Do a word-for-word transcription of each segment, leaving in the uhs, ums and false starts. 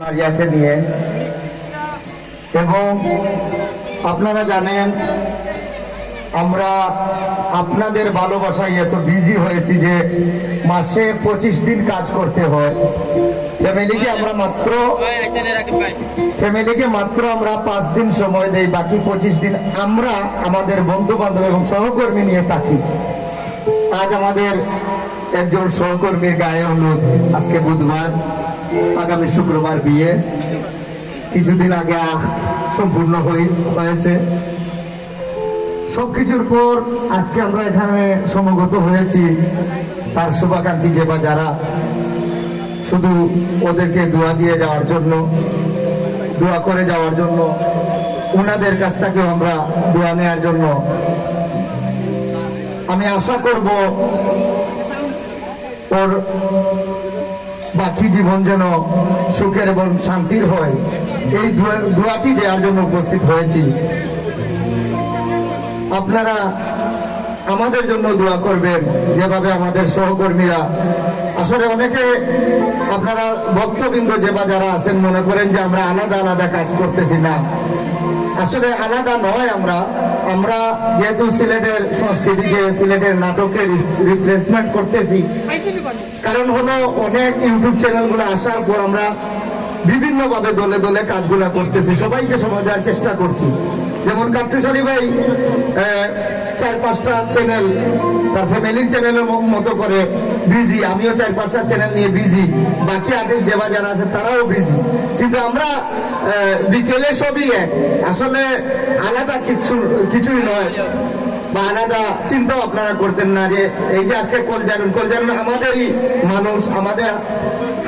আর ইয়াকে নিয়ে। এবং আপনারা জানেন, আমরা আপনাদের ভালোবাসায় এত বিজি হয়েছি যে মাসে পঁচিশ দিন কাজ করতে হয়। ফ্যামিলিকে আমরা মাত্র ফ্যামিলিকে মাত্র আমরা পাঁচ দিন সময় দেই, বাকি পঁচিশ দিন আমরা আমাদের বন্ধু বান্ধব এবং সহকর্মী নিয়ে থাকি। আজ আমাদের একজন সহকর্মীর গায়ে হলুদ, আজকে বুধবার, আগামী শুক্রবার বিয়ে। কিছুদিন আগে আহ সম্পূর্ণ হই হয়েছে। সবকিছুর পর আজকে আমরা এখানে সমবেত হয়েছি তার শুভাকাঙ্ক্ষী যে বা যারা শুধু ওদেরকে দোয়া দিয়ে যাওয়ার জন্য, দোয়া করে যাওয়ার জন্য, ওনাদের কাছ থেকেও আমরা দোয়া নেওয়ার জন্য। আমি আশা করব ওর বাকি জীবন যেন সুখের এবং শান্তির হয়, এই দোয়া- দোয়াটি দেওয়ার জন্য উপস্থিত হয়েছি। আপনারা আমাদের জন্য দোয়া করবেন, যেভাবে আমাদের সহকর্মীরা, আসলে অনেকে আপনারা ভক্তবৃন্দ যে বা যারা আছেন মনে করেন যে আমরা আলাদা আলাদা কাজ করতেছি, না, আসলে আলাদা নয়। আমরা আমরা যেহেতু সিলেটের সংস্কৃতিকে, সিলেটের নাটককে রিপ্লেসমেন্ট করতেছি, কারণ হলো অনেক ইউটিউব চ্যানেলগুলো আসার পর আমরা বিভিন্নভাবে দলে দলে কাজগুলা করতেছি, সবাইকে সময় দেওয়ার চেষ্টা করছি। যেমন কাট্টুশ আলী ভাই, আহ, চার পাঁচটা চ্যানেল, তার ফ্যামিলির চ্যানেলের মতো করে বিজি, আমিও চার পাঁচটা চ্যানেল নিয়ে বিজি, বাকি আর্টিস্ট যে বা যারা আছে তারাও বিজি। কিন্তু আমরা আহ, বিকেলে সবই এক, আসলে আলাদা কিছু কিছুই নয়, বা আলাদা চিন্তাও আপনারা করতেন না যে এই যে আজকে কলজারুন, কলজারুন আমাদেরই মানুষ, আমাদের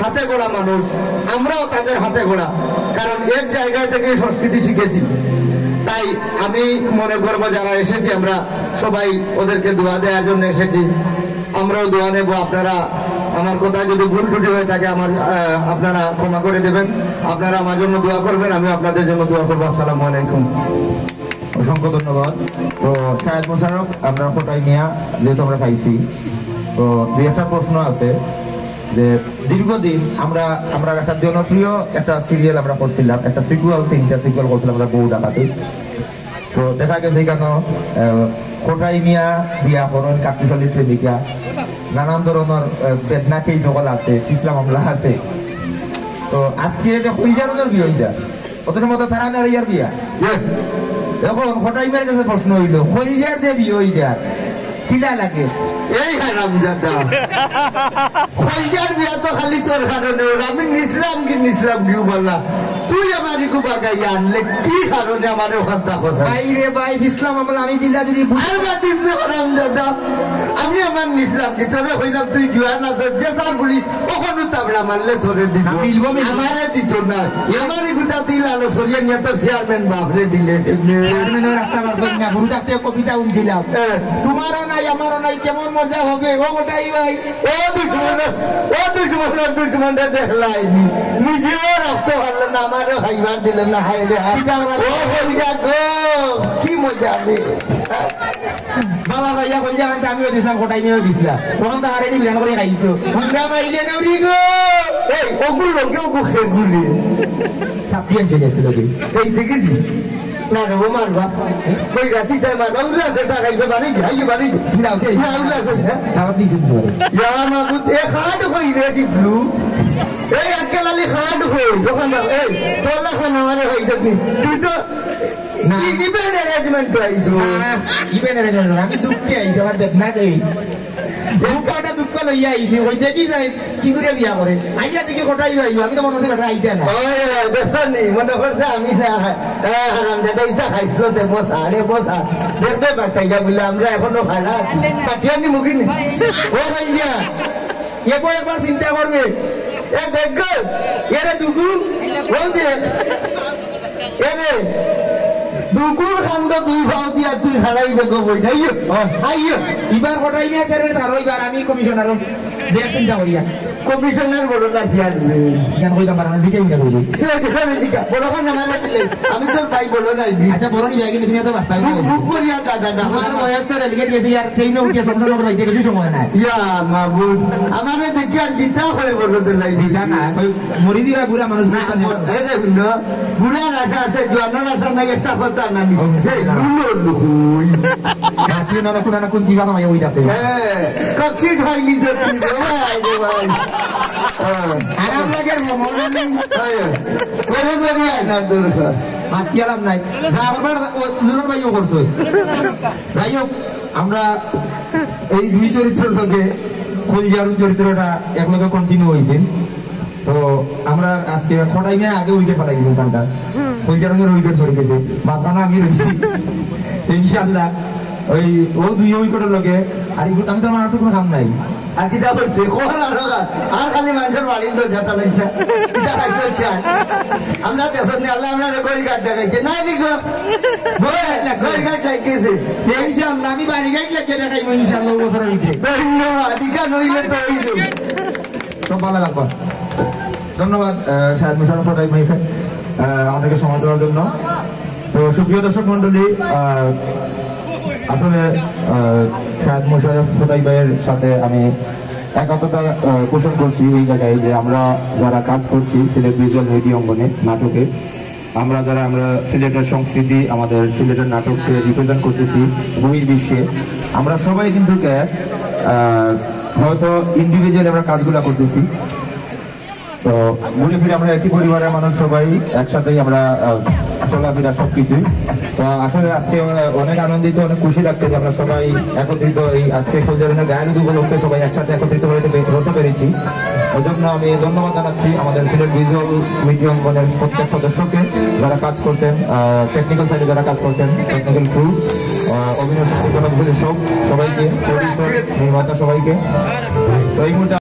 হাতে গড়া মানুষ, আমরাও তাদের হাতে গড়া, কারণ এক জায়গায় থেকে সংস্কৃতি শিখেছি। তাই আমি মনে করব যারা এসেছি আমরা সবাই ওদেরকে দোয়া দেওয়ার জন্য এসেছি। আমরাও দোয়া নেব। আপনারা, আমার কথা যদি ভুল ত্রুটি হয়ে থাকে, আমার, আহ, আপনারা ক্ষমা করে দেবেন। আপনারা আমার জন্য দোয়া করবেন, আমি আপনাদের জন্য দোয়া করবো। আসসালামু আলাইকুম। অসংখ্য ধন্যবাদ। তো শাহেদ মোশাররফ, আমরা খোটাই মিয়া যেহেতু আমরা পাইছি, তো দুই একটা প্রশ্ন আছে যে দীর্ঘদিন আমরা, আমরা একটা জনপ্রিয় একটা সিরিয়াল আমরা করছিলাম, একটা সিকুয়াল, তিনটা সিকুয়াল করছিলাম আমরা বউ ডাকাতি। তো দেখা গেছে কেন, আহ, খোটাই মিয়া বিয়া করইন কাট্টুশ আলীর প্রেমিকা, নানান ধরনের, আহ, বেদনা কেস সকল আছে, ইসলাম মামলা আছে। তো আজকে যে কলজারুনর বিয়া অইযার, অত সময় তো তারা নারী আর বিয়া। ইয়ে। এখন খোটাই মিয়ার কাছে প্রশ্ন অইলো, কলজার যে বিয়া অইযার, কিলা লাগে? এই হারামজাদা। কলজার বিয়া তো খালি তোর কারণে অইলো। আমি নিছলাম কি, নিছলাম কি, বালা। তুই আমার ইগু বাগাইয়া আনলে কি কারণে আমার ওখান তা কথা? ভাই রে ভাই, ইসলাম আমল আমি দিলা দিলি বুঝ- আর বাদ দিস না হারামজাদা। আমি আমার নিছলাম কি, তোরে কইলাম তুই জুয়া না ধর, যে তার গুলি ওখানে তাবড়া মারলে তোরে দিব। না, মিলবো, মিলবো। আমারে দিত না। আমার ইগুতা দিল আলো সরিয়ে নিয়ে তোর চেয়ারম্যান বাপরে দিলে। চেয়ারম্যান ওই রাস্তা বার করি না, গুরু থাকতে কবিতা শুনছিলাম। হ্যাঁ। তোমারও নাই, আমারও নাই, কেমন মজা হবে, ও ওটাই ভাই। ও দুশমন, ও দুশমন, ও দুশমনরে দেখলাইনি। নিজেও রাখতে পারলো না, আমারও খাইবার দিল না, হায় রে হায়। কিতা আবার? ও কলজা গো, কি মজা রে। বালা ভাইয়া কলজা খাইতে আমিও দিছিলাম, খোটাই মিয়াও দিছিলাম। ওখান তো আরে নিবি, করে খাইতো। হুন্ডা মাইলে দৌড়ি গো। এই, ওগুলো লোকে ওগু খেগুলি। সাপিয়ান চলে আসছিল কি? এই দেখে দি। না রে, ও মারবা। ওই রাতি তাই মারবা। উল্লা আছে, তা খাইবে, বাড়ি যা, আইয়ে বাড়ি যা। না, ওকে। না, উল্লা আছে, হ্যাঁ? দাওয়াত দিয়েছেন তোমারে। ইয়া মাবুদ, এ খাট কই রে, ডিপ্লু? এই আক্কেল আলী খাট কই? দোকান দাও। এই, তোর লেখা না, আমারে ভাই, দেখবি। তুই তো না। ই-, ইভেন্ট অ্যারেঞ্জমেন্ট তো আইছো। না, ইভেন্ট অ্যারেঞ্জমেন্ট না, আমি দুঃখে আইছি, আমার বেদনা আইছি। দুঃখ, একটা দুঃখ লইয়া আইছি, ওই দেখি যাই, কি করে বিয়া করে। আইয়া দেখি খোটাই ভাই, আমি তো মনে হচ্ছে বেটা আইতে না। ওই, ওই, দেখছো নি? মনে করছে আমি না। হ্যাঁ, হারামজাদা, ইটা খাইছিল তে, বসা, আরে বসা। দেখবে বাচ্চাইয়া বলে, আমরা এখনো খাড়া আছি। পাঠিয়ে আমি মুখে নি। ও ভাইয়া, এ বউ একবার চিন্তা করবে। এ দেখ গো, এরে দুগু, বল দে। এরে, দুগুর খান্দ দুই পাও দিয়া তুই খাড়াই বেগো বই, আইও, আইও। ইবার খোটাই মিয়া চেয়ারম্যান, আর ওইবার আমি কমিশনার। দেখ চিন্তা করিয়া। কমিশনার বড় না চেয়ারম্যান? কেন কইতাম পারো না, জিজ্ঞাসা করি। এ, জিজ্ঞাসা, জিজ্ঞাসা। বড় কর না, মানে দিলে। আমি তোর ভাই বড় নাই বি। আচ্ছা, বড় নি ভাই, কিন্তু তুমি এত বাস্তা মুখ, মুখ করিয়া দাদা না। তোমার বয়স তো ডেলিগেট গেছে, আর ট্রেনে উঠে সমস্যা করে যাইতে বেশি সময় নাই। ইয়া মাবুদ, আমারে দেখি আর জিতা হয়ে বড় দিলাই। এটা না, ওই মরি দিবা বুড়া মানুষ। না, ম-, এরে হুনো, বুড়ার আশা আছে, জোয়ানোর আশা নাই, একটা কথা নানি। ও, এই লুলো লুকুই। রাত্রি নানা কোন না কোন জিগা মাইয়া ওই যাচ্ছে। হ্যাঁ, কচ্ছি ঢাইলি যাচ্ছি, রে ভাই, রে ভাই। হ্যাঁ। আরাম লাগে রে, মনে নেই। হ্যাঁ। করে ধরে আয়নার দরকার। মাত কি আরাম নাই। যারবার ও দুজন ভাইও করছে। যাই হোক, আমরা এই দুই চরিত্রর লগে কলজারুর চরিত্রটা একলগে কন্টিনিউ হইছে। তো আমরা আজকে খটাই মিয়া আগে উইকেট ফালাই দিলাম কালটা। কলজারুর উইকেট পড়ে গেছে। বাদ বাকি আমি রইছি। তো ইনশাআল্লাহ ওই ও দুই উইকেটের লগে আর এই, আমি তো আমার তো কোনো কাম নাই। আর কিতা করতে? কোন আর হোক, আর খালি মানুষের বাড়ির দরজা টানাইস না। কিতা খাইতে হচ্ছে আর? আমরা দেখুন নি, আল্লাহ আমরা ঘড়ি কাট দেখাইছে। না, ঠিক আছে। ঘড়ি কাট লাগিয়েছে। ইনশাআল্লাহ, আমি বাড়ি গাইড লাগিয়ে দেখাইবো ইনশাআল্লাহ, ও বছরের ভিতরে। ধন্যবাদ, ইকা নইলে তো ওই যে। সব ভালো লাগবা। ধন্যবাদ, আহ, শাহেদ মোশাররফ খটাই ভাইকে, আহ, আমাদেরকে সময় দেওয়ার জন্য। তো সুপ্রিয় দর্শক মণ্ডলী, আহ, আসলে, আহ, শাহেদ মোশাররফ খটাই ভাইয়ের সাথে আমি একাত্মতা, আহ, পোষণ করছি এই জায়গায় যে আমরা যারা কাজ করছি সিলেট ভিজুয়াল মিডিয়া অঙ্গনে নাটকে, আমরা যারা আমরা সিলেটের সংস্কৃতি, আমাদের সিলেটের নাটককে রিপ্রেজেন্ট করতেছি বহির্বিশ্বে, আমরা সবাই কিন্তু এক, আহ, হয়তো ইন্ডিভিজুয়ালি আমরা কাজগুলা করতেছি, তো ঘুরে ফিরে আমরা একই পরিবারের মানুষ সবাই, একসাথেই আমরা, আহ, চলাফেরা সবকিছুই। তো আসলে আজকে, আহ, অনেক আনন্দিত, অনেক খুশি লাগছে যে আমরা সবাই একত্রিত এই আজকে সৌদি আরবের গায়ে হলুদ উপলক্ষে সবাই একসাথে একত্রিত হতে পে-, হতে পেরেছি। ওই জন্য আমি ধন্যবাদ জানাচ্ছি আমাদের সিলেট ভিজুয়াল মিডিয়া অঙ্গনের প্রত্যেক সদস্যকে, যারা কাজ করছেন, আহ, টেকনিক্যাল সাইডে যারা কাজ করছেন, টেকনিক্যাল ক্রু, আহ, অভিনয় সব, সবাইকে, প্রডিউসার, নির্মাতা সবাইকে। তো এই মুহূর্তে